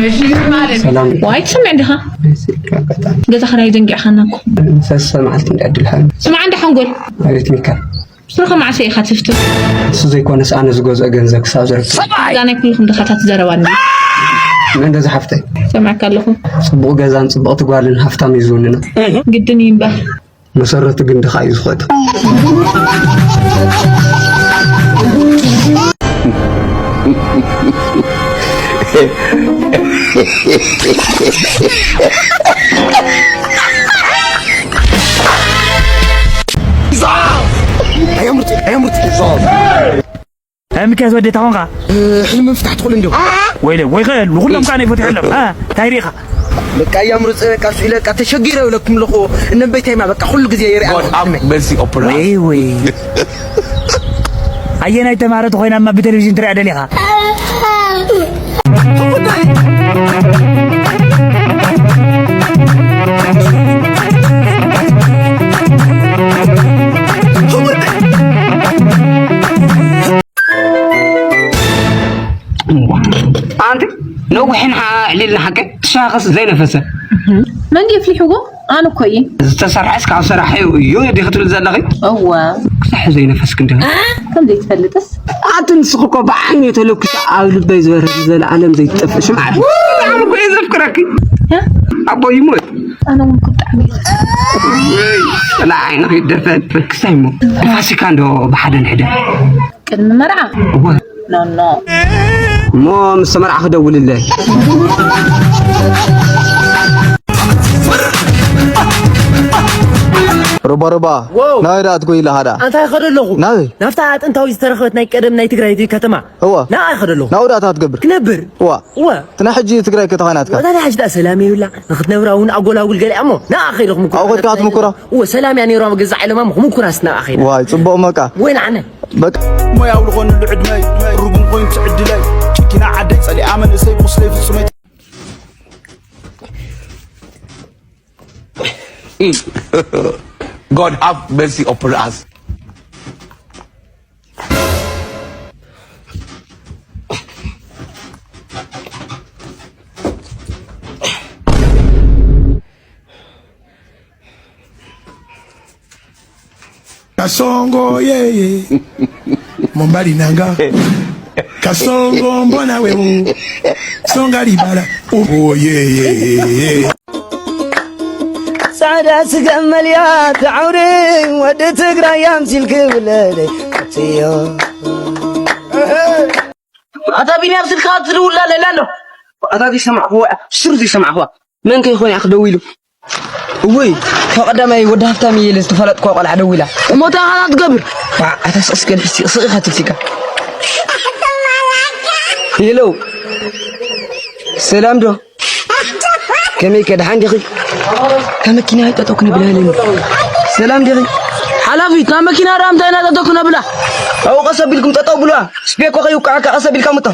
ሰላም። ዋይ ትሰምዕ እንዲኻ? ስልኪ ኣጋጣሚ። ገዛ ክራይ ዘንጊዕኻና እኮ። ሰሰ መዓልቲ እንዳ ዕድል ሓን። ስማዕ እንዳ ሓንጎል። ኣቤት ሚካ። ስርኻ መዓሰ ኢኻ ትፍቱ? እሱ ዘይኮነስ ኣነ ዝገዝኦ ገንዘብ ክሳብ ዘረክብ። እዛ ናይ ኩልኹም ድኻታት ዘረባ እንዲ። መን ገዛ ሓፍተይ? ሰምዐካ ኣለኹ። ጽቡቕ ገዛን ጽቡቕቲ ጓልን ሃፍታም እዩ ዝውንና። ግድን እዩ እምበር። መሰረቱ ግን ድኻ እዩ ዝኸዶ። ኣይ ሚካስ ወዲ ታኾንካ? ሕልሚ ምፍታሕ ትኽእሉ እንዲኹም። ወይለ ወይ ኸ ንኹሎም ካነ ይፈትሑ ኣለኹ። እ፣ ታይ ሪኢኻ? በቃ እያ ምሩፅ በቃ እሱ ኢለ በቃ ተሸጊረ ይብለኩም ኣለኹ። እነ በይታይማ በቃ ኩሉ ግዜ ይሪኣ ኣለኹ ሕልመይ። ወይ ወይ። ኣየናይ ተማረ ተኾይናማ ብቴሌቪዥን ትሪኣ ደሊኻ? ኣንቲ ነዊሕን ሓ-፣ ዕሊልን ሓቂ ትሻኸስ ዘይነፈሰ። መን ድዩ ኣፍሊሕዎ? ኣነ እኮ እየ። ዝተሰርሐስ ካብ ሰራሒ እዩ ዲኺ ትብል ዘለኺ? እወ። ክሳሕ ዘይነፈስክ እንዲኺ። ከም ዘይትፈልጥስ? ኣቲ ንስኺ እኮ ብዓይኒ ተለኩሰ ኣብ ልበይ ዝበርህ ዘለኣለም ዘይትጠፍእ ሽምዓ ኢኺ። ብጣዕሚ እኮ እየ ዘፍቅረኪ። እ? ኣቦይ ይሞት። ኣነ እውን እኮ ብጣዕሚ እየ ዘፍቅረኪ። ወይ፣ ጸላእ ዓይንኺ ይደፈን። ክሳይ እሞ ንፋሲካ እንዶ ብሓደ ንሕደ። ቅድሚ መርዓ? እወ። ኖ፣ ኖ። እሞ ምስ ተመርዓ ክደውልለይ። ሩባ፣ ሩባ፣ ዋው። ናበይ ደኣ ትጎይ ኣለኻ ደኣ? ኣንታይ ይኸዶ ኣለኹ? ናበይ? ናብታ ጥንታዊ ዝተረኸበት ናይ ቀደም ናይ ትግራይ ከተማ። እወ። ንኣ ይኸዶ ኣለኹ። ናብኡ ደኣ እንታይ ትገብር? ክነብር። እዋ። እወ። እቲ ናይ ሕጂ ትግራይ ከተማ ናትካ? እታ ናይ ሕጂ ደኣ ሰላም የብላ። ንኽትነብራ እውን ኣጎላጉል ገሊኣ እሞ ንኣ ከይደ ክምኩራ። ኣብኡ ከድካ ክትምኩራ? እወ፣ ሰላም እያ ነይራ ኣብ ገዛ ዓለማ እሞ ክምኩራ ስናኣ ከይደ። ዋይ፣ ጽቡቕ መቃ። ወይ ንዓነ። በቃ። ሞያው ዝኾነሉ ዕድመይ፣ ርጉም ኮይኑ ትዕድለይ። ጭኪና ዓደይ ጸሊኣ መንእሰይ ቁስለይ ፍጹመይ። God have mercy upon us. Kasongo yeye. Mombali nanga. Kasongo mbona wewu. Songa libala. Oh yeye. ጻዕዳ ስገም መልያ ተዓውሪ ወዲ ትግራይ ኣምሲልኪ ውለደይ ኣትዮ። ኣታ ቢንያም ስልክኻ ትድውል ኣላ ኣሎ። ኣታ ዘይሰማዕኽዋ፣ ስር ዘይሰማዕኽዋ። መን ከይኾን እያ ክደውሉ? እውይ፣ ካብ ቀዳማይ ወዲ ሃፍታም እየ ኢለ ዝተፈለጥክዋ ቆልዓ ደዊላ። እሞ እንታይ ኢኻ ትገብር? ዋ፣ ኣታ ስቕ ስገል ሕሲ፣ ስቕ ኢኻ ትብሲካ። ሄሎ፣ ሰላም ዶ? ከመይ ከ ደሓን ዲኺ? እታ መኪና ጠጠው ክነብላ ኢለኒ። ሰላም ዲኺ? ሓላፊ፣ እታ መኪና ደኣ እንታይ ኢና ጠጠው ክነብላ? ኣብኡ ቀስ ኣቢልኩም ጠጠው ብሉዋ። ስፔኮ ከይውቃዓካ ቀስ ኣቢልካ ምጦ።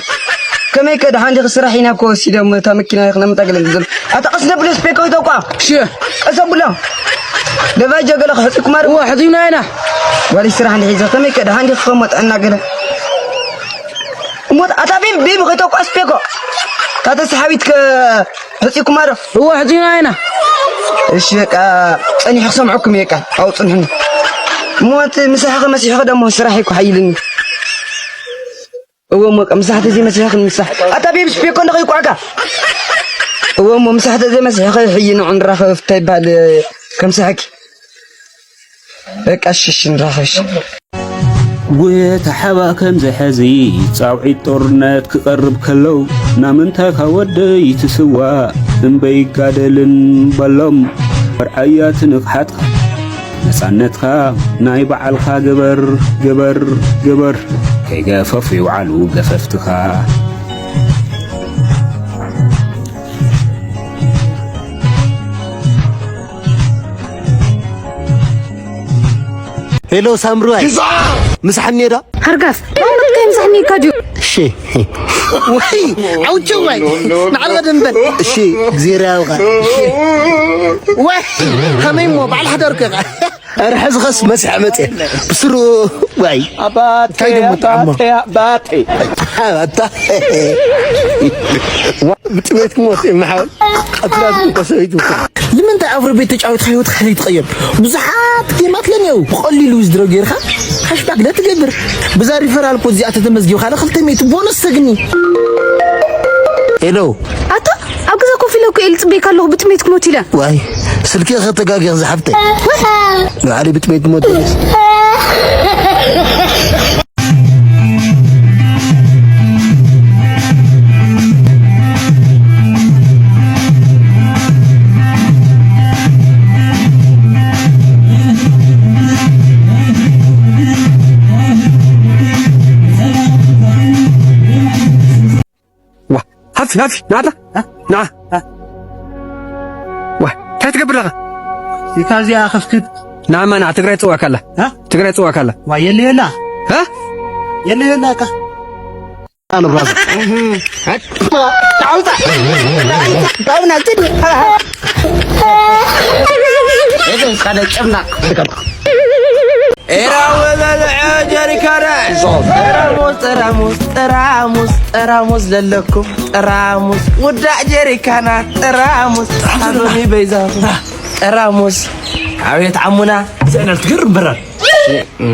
ከመይ ከ ደሓን ዲኺ? ስራሕ ኢና እኮ ወሲዶም እታ መኪና ከነምጣ ገለ ዝብል። ኣታ ቀስ ነብሎ ስፔኮ ይተውቃ። እሺ። ቀስ ኣብሎ። ደባይ ጀገለ ክሕጽኩማ ዶ? እወ፣ ሕጺብና ኢና። ዋሊ ስራሕ እንዲሒዘ ከመይ ከ ደሓን ዲኺ? ከም ወጥዕና ገለ። እሞ ኣታ ቢም፣ ቢም ከይተውቃ ስፔኮ። ካተ ሰሓቢት ከ ሕጺኩማ ዶ? እወ፣ ሕጺና ኢና። እሺ፣ በቃ፣ ጸኒሑ ክሰምዐኩም እየ፣ በቃ፣ ኣብኡ ጽንሑኒ። እሞ፣ እቲ ምሳሕኺ መሲሕኺ ደሞ ስራሕ እኮ ሓይልኒ። እወ፣ እሞ፣ በቃ፣ ምሳሕ ተዘይ መሲሕኺ ምሳሕ። ኣታ ቤብስ፣ ቤኮ እንዶ ከይቋዕካ። እወ፣ እሞ፣ ምሳሕ ተዘይ መሲሕኺ ሕይ ንዑ ንራኸብ፣ እንታይ ይበሃል፣ ከም ሳሕኪ። በቃ እሺ፣ እሺ፣ ንራኸብ፣ እሺ። ጉየታ ሓባ ከም ዝሐዚ ጻውዒት ጦርነት ክቐርብ ከሎ፣ ናምንታይካ ወደይ ትስዋእ እምበይ ይጋደልን በሎም። መርዓያ ትንቕሓትካ ነጻነትካ ናይ በዓልካ ግበር፣ ግበር፣ ግበር። ከይገፈፉ ይውዓሉ ገፈፍትኻ። ሄሎ ሳምሩዋይ። ግዛ! ምሳሕ እኒኦ ዶ? ሓርጋፍ፣ ማመት ከይ ምሳሕ እኒካ ድዩ? እሺ። ወይ፣ ዓውቸው ወይ። ንዓል ቀደም በል። እሺ፣ እግዜር ያውቃ። እሺ። ወይ፣ ከመይ እሞ፣ በዓል ሓዳር ከ? ኧረ፣ ሕዚ ኸስ መስሕ መጽእ። ብስሩ፣ ወይ። ኣባቴ፣ እንታይ ደሞ ጣዕሞ? ኣባቴ፣ ኣባቴ። ኣታ። ብጥሜት ክሞት እየ መሓል። ቀትላት እኮ ሰበይቱ። ንምንታይ ኣብሮ ቤት ተጫዊትካ ህይወትካ ከይትቐየር? ብዙሓት ጌማት ለኒው ብቐሊሉ ዊዝድሮ ጌርካ ካሽባክ ለ ትገብር። ብዛ ሪፈራል ኮድ እዚኣ ተተመዝጊብካ ለ ክልተ ሚእቲ ቦነስ ተግኒ። ሄሎ። ኣታ ኣብ ገዛ ኮፍ ኢለ እኮ እየ ልጽበየካ ኣለኹ፣ ብጥሜት ክሞት ኢለ። ዋይ፣ ስልኪ ከተጋጊኽ ዝሓፍተይ። ንባዕለይ ብጥሜት ክሞት ኢለስ። ዋ፣ ሃፊ፣ ሃፊ፣ ንዓላ፣ እ? ንዓ። እ? ዋ፣ እንታይ ትገብር ኣለኻ? ኢካ እዚኣ ከፍክት። ንዓማ፣ ንዓ፣ ትግራይ ትጽዋዕካ ኣላ። እ? ትግራይ ትጽዋዕካ ኣላ። ዋ፣ የለ፣ የላ። እ? የለ፣ የላ፣ እካ። ኣነ ብራዘር። ዓውታ። ዓውታ። እዞ፣ ሓደ ጭምናቕ። ኤራ ወበልዐ ጀሪካና። ጠራሙስ፣ ጠራሙስ፣ ጠራሙስ፣ ጠራሙስ ለለኩም። ጠራሙስ፣ ውዳእ ጀሪካና። ጠራሙስ፣ ሃቡኒ በይዛኹም። ጠራሙስ፣ ኣቤት ዓሙና። እዚኣ ትገርም በራድ።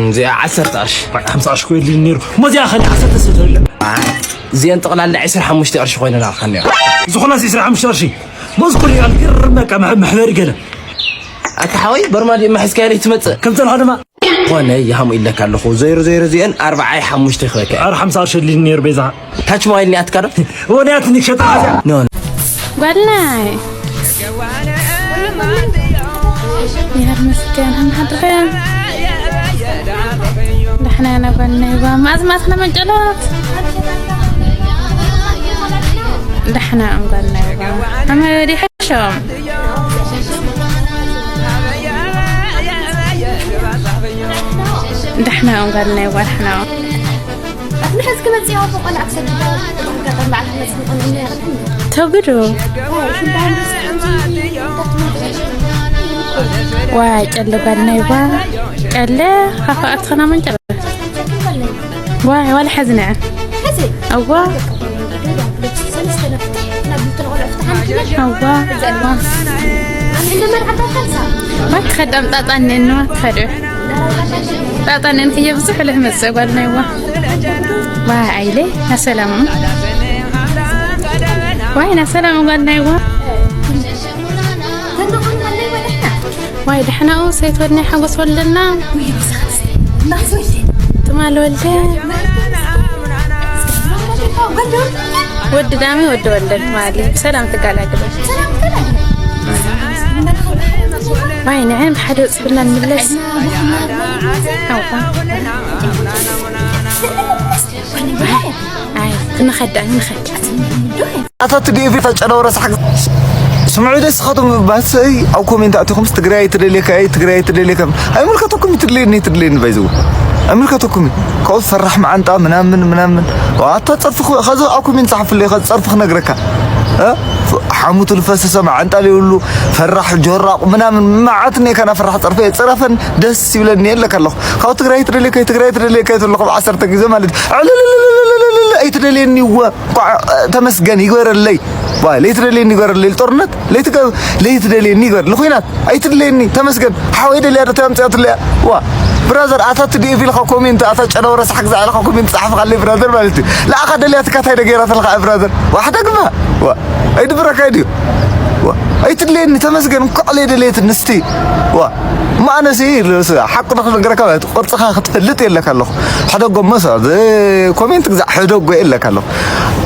እዚኣ ዓሰርተ ቅርሺ። ሓምሳ ቅርሺ ኮይሉ ነይሩ። እሞ እዚኣ ኸሊ ዓሰርተ ሰተለ። እዚአን ጠቕላላ ዕስራን ሓሙሽተ ቅርሺ ኮይነን ኣለካ እኒኦ። ዝኾናስ ዕስራን ሓሙሽተ ቅርሺ። በዚ ኩሉ እያ ዝገርም በቃ መሕ-፣ መሕበሪ ገለ። ኣታ ሓወይ፣ በርማድ እማ ሒዝካያ ለይትመጽእ። ከም ጸንሖ ድማ። ኮነ ይሃሙ ኢለካ ኣለኹ። ዜሮ ዜሮ እዚአን ኣርብዓይ ሓሙሽተ ክበካ። ኣር ሓምሳ ቅርሺ ሊን ነይሩ ቤዛ። ታች ሞባይል ኒኣትካ ዶ? ወንያትኒ ክሸጣ እዚኣ። ኖ፣ ኖ። ጓልናይ። ይሃር መስገን፣ ሃም ሓድረን። ዳሕና ያና ጓልናይ ባ፣ ማዝ ማዝ ነመንጨሎት። ዳሕና እም ጓልናይ ባ። ኣመ ዲሐ ሸም። ዳሕና እም ጓልናይ ባ፣ ዳሕና። ኣትንሕዝ ክመጽእ ያው ቆልዓ ክሰግድ ኣጋጣሚ በዓል ክመጽእ ምዃኑ እምነ ያቕድም። ተግዶ። ዋ፣ ጨለ ጓልናይ ባ። ጨለ፣ ሃፋ ኣትኸና መንጨለ። ዋይ፣ ዋላ ሓዝነ። ሓዚ? እዋ። እዋ። እዋ። ባክ ከዳም ጣጣ እኔን ነው ከደ። ጣጣ እኔን ከየ ብዙሕ ለህ መጸ ጓል ናይዋ። ዋይ፣ ኣይለ፣ ናሰላም። ዋይ፣ ናሰላም ጓል ናይዋ። ዋይ፣ ደሕናኡ ሰይት ወድናይ ሓጎስ ወልደና። ትማል ወልደ። ወዲ ዳሚ ወዲ ወልደ ትማል። ሰላም ትጋላግለ። ዋይ፣ ንዕን ብሓደ ጽብና ንምለስ። ኣዋ። ኣይ፣ ክንኸዳ፣ ክንኸዳ። ኣታ ትድኤ ፊት ኣጨናው ረሳሕ። ስምዑ ደስ ኻቶም ባሰይ ኣብ ኮሜንት ኣቲኹምስ ትግራይ ትደልየካ እይ፣ ትግራይ ትደልየካ። ኣይምልከተኩም፣ ትድልየኒ፣ ትድልየኒ ባይዘው። ኣይምልከተኩም። ካብኡ ፈራሕ መዓንጣ ምናምን ምናምን። ኣታ ጸርፊ ኸ-፣ ኸዚ ኣብ ኮሜንት ጸሓፍለይ፣ ኸዚ ጸርፊ ክነግረካ። እ? ሓሙቱ ልፈሰሰ መዓንጣ ለይብሉ፣ ፈራሕ ጆራቕ ምናምን መዓት እኔ ከና ፈራሕ ጸርፊ ጽረፈን ደስ ይብለኒ የለካ ኣለኹ። ካብ ትግራይ ትደልየካ፣ ትግራይ ትደልየካ ትብለኹም ዓሰርተ ግዜ ማለት እዩ። ዕልልልልልልልልል፣ ኣይትደልየኒ እወ። ኳዕ፣ ተመስገን ይግበረለይ። ዋይ፣ ለይትደልየኒ ይግበረለይ። ጦርነት ለይትገ-፣ ለይትደልየኒ ይግበር። ንኹናት ኣይትደልየኒ። ተመስገን። ሓወይ ደልያ ዶ ተምጽኣትለያ? ዋ፣ ብራዘር፣ ኣታ ትድኤ ፊልኻ ኮሜንት፣ ኣታ ጨናው ረሳሕ ግዛ ኢልኻ ኮሜንት ጸሓፍካለይ ብራዘር ማለት እዩ። ለኣኻ ደልያ ትካታይ ደገይራ ተልኻ ብራዘር። ዋሕዳ ግባ። ዋ፣ ኣይድብረካ ድዩ? ዋ፣ ኣይትድልየኒ። ተመስገን። እንኳዕ ለይደልየት ንስቲ። ዋ፣ እማ ኣነሲ ሓቁ ንኽነግረካ ማለት ቅርጽኻ ክትፈልጥ የለካ ኣለኹ። ሕደጎ መስ-፣ ኮሜንት ግዛዕ ሕደጎ የለካ ኣለኹ።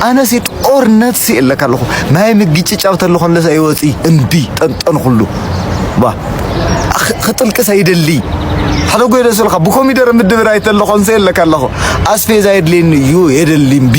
ኣነሲ ጦርነት ሲ የለካ ኣለኹ። ማይ ምግጭጫው ተሎ ከለስ ኣይወፂ እምቢ ጠንጠን ኩሉ። ባ፣ ኽ-፣ ክጥልቅስ ኣይደሊ። ሕደጎ የደስልካ ብኮሚደረ ምድብር ኣይተለኾን ሲ የለካ ኣለኹ። ኣስፌዛ የድልየኒ እዩ የደሊ እምቢ።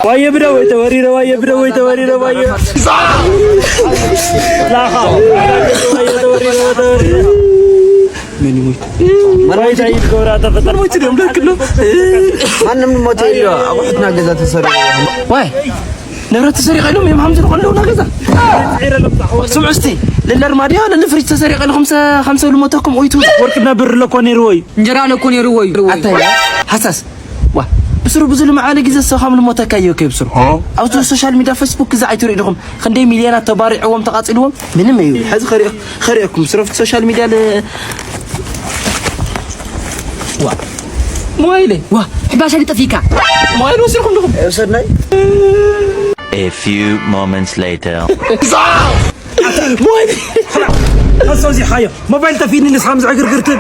ዋየ ብደወይ ተወሪረ፣ ዋየ ብደወይ ተወሪረ፣ ዋየ ላኻ ዋየ ተወሪረ፣ ተወሪረ። ምን ይሞት? ማይ ዛይድ ጎራ ተፈጠር። ሞት ደም ደክሎ። ማንም ሞት የለ። ኣቑሑትና ገዛ ተሰሩ። ዋይ ንብረት ተሰሪቐ ኢሎም እዮም ሓምዝሩ ከለዉ ና ገዛ። ስምዑ እስቲ፣ ልለ ኣርማድዮ፣ ልለ ፍሪጅ ተሰሪቐ ኢሉ ከምሰ-፣ ከምሰ ኢሉ ሞተኩም ኦይቱ። ወርቅና ብር ለኮ ነይሩ ወይ? እንጀራ ለኮ ነይሩ ወይ? ኣታይ፣ ሓሳስ። ዋ፣ ብስሩ ብዙ ልመዓለ ግዜ ሰኻም ልሞተካ እዮ ከብስሩ። ኦ? ኣብቲ ሶሻል ሚድያ ፌስቡክ ግዛ ኣይትርኢ ዲኹም? ክንደይ ሚልዮናት ተባሪዕዎም ተቓጺልዎም? ምንም እዩ። ሕዚ ኸሪኦ-፣ ኸሪኦኩም ስረፍቲ ሶሻል ሚድያ ል-፣ ዋ። ሞባይለይ፣ ዋ፣ ሕባሻ ግጠፊካ። ሞባይል ወሲድኩም ዲኹም? ውሰድናይ። A few moments later. ሞባይል! ኣሶ እዚ ሓዮ። ሞባይል ጠፊእኒ ንስኻም ዝዕግርግርትን።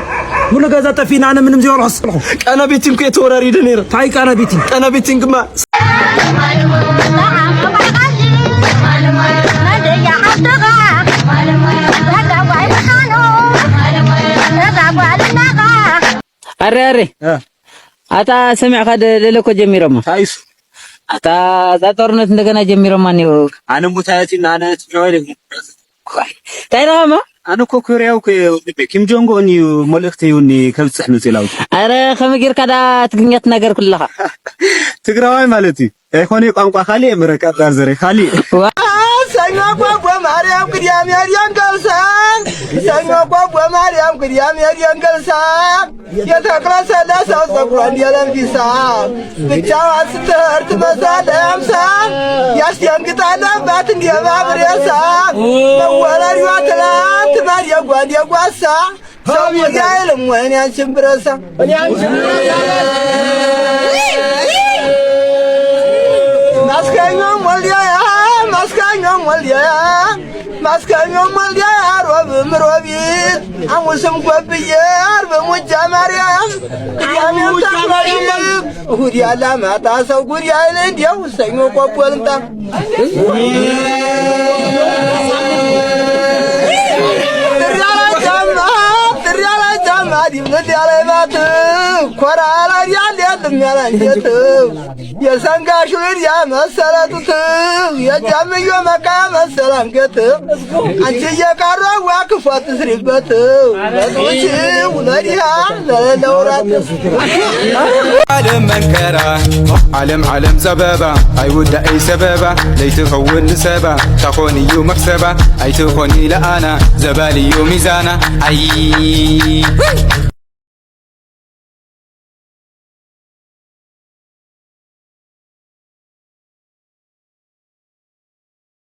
ሙሉ ገዛ ጠፊእኒ ኣነ ምንም ዘይወልሖስ። ቃና ቤቲንግ እኮ የተወራሪደ ነይረ። ታይ ቃና ቤቲንግ? ቃና ቤቲንግ ማ ኣረ ኣረ። እ። ኣታ ሰሚዕካ ደ-፣ ለለኮ ጀሚሮማ። ታይሱ። ኣታ እዛ ጦርነት እንደገና ጀሚሮማ እኒኦ። ኣነ ሙታያቲና ኣነ ትግራዋይ ነኝ። እንታይ ደኻማ? ኣነ እኮ ኮርያዊ እኮ እየ ወንድሜ። ኪም ጆንግ ኡን እዩ መልእኽቲ ይውኒ ከብጽሕ መጽእ ኢላው። ኣረ ከመይ ጌርካ ዳ ትግርኛ ትናገር ኩለኻ? ትግራዋይ ማለት እዩ። ኣይኮነ ቋንቋ ካሊእ ምረቃ ብራዘር ካሊእ። ዋ- ሰኞ ጓጓ ማርያም ቅዳሜ ደንገልሳ። ሰኞ ጓጓ ማርያም ቅዳሜ ደንገልሳ። የተክለ ሰላሳው ጸጉሯ እንደ ለምቢሳ። ብቻዋ ስትር ትመስላለች አምሳ። ያስደንግጣል አባት እንደ ባብ ሬሳ። መወለዷ ትላንት ማደጓ እንደ ጓሳ። ሰው ጉዳይ ልም ወይኔ አንቺን ብረሳ። ማስከኞም ወልዲያ፣ ማስከኞም ወልዲያ፣ ማስከኞም ወልዲያ፣ ሮብም ሮቢት፣ ሐሙስም ጎብዬ፣ አርብ ሙጃ ማርያም፣ ቅዳሜም ታክሎሊት፣ እሁድ ያላማጣ ሰው ጉድ ያይል እንዲያው ሰኞ ቆቦ ልምጣ። ጥሪ ያለ ጫማ፣ ጥሪ ያለ ጫማ፣ ዲብልል ያለ ባት፣ ኮራ ያለ ያለ የለም ያለ እንዴት፣ የሰንጋ ሹሪያ መሰለ ጡት፣ የጃምዮ መካ መሰለ አንገት፣ አንቺ እየቀረዋ ክፉ አትስሪበት፣ በጡሽ ውለዲያ ለለውራት። ዓለም መንከራ፣ ዓለም ዓለም ዘበባ፣ ኣይውዳእ ሰበባ፣ ለይትኸውን ንሰባ፣ ታኾን እዩ መክሰባ፣ ኣይትኾን ኢለ ኣና፣ ዘባል እዩ ሚዛና፣ ኣይ።